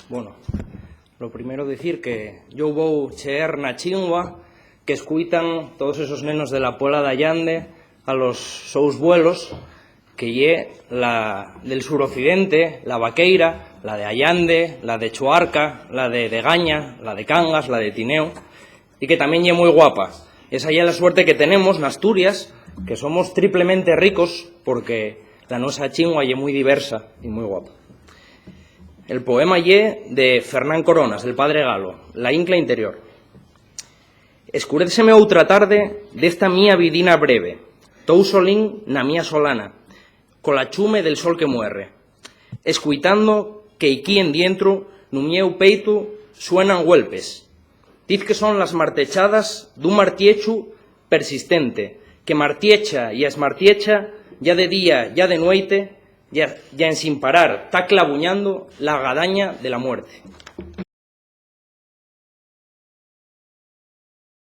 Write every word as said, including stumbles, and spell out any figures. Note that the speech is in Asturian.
Bueno, lo primero decir que yo vou cheer na chingua que escuitan todos esos nenos de la Puela d'Allande a los sous buelos, que ye la del suroccidente, la vaqueira, la de Allande, la de Chuarca, la de Degaña, la de Cangas, la de Tineo, y que también ye muy guapa. Esa ye la suerte que tenemos n'Asturias, que somos triplemente ricos porque la nuestra chingua ye muy diversa y muy guapa. El poema ye de Fernán Coronas, el Padre Galo, La incla interior. Escurézeme outra tarde d'esta mía vidina breve, tou solín na mía solana, cola chume del sol que muerre, escuitando que equí en dientru, nu mieu peitu, suenan güelpes. Diz que son las martechadas d'un martiechu persistente, que martiecha y esmartiecha, ya de día, ya de nueite, ya, ya en sin parar, ta clavuñando la gadaña de la muerte.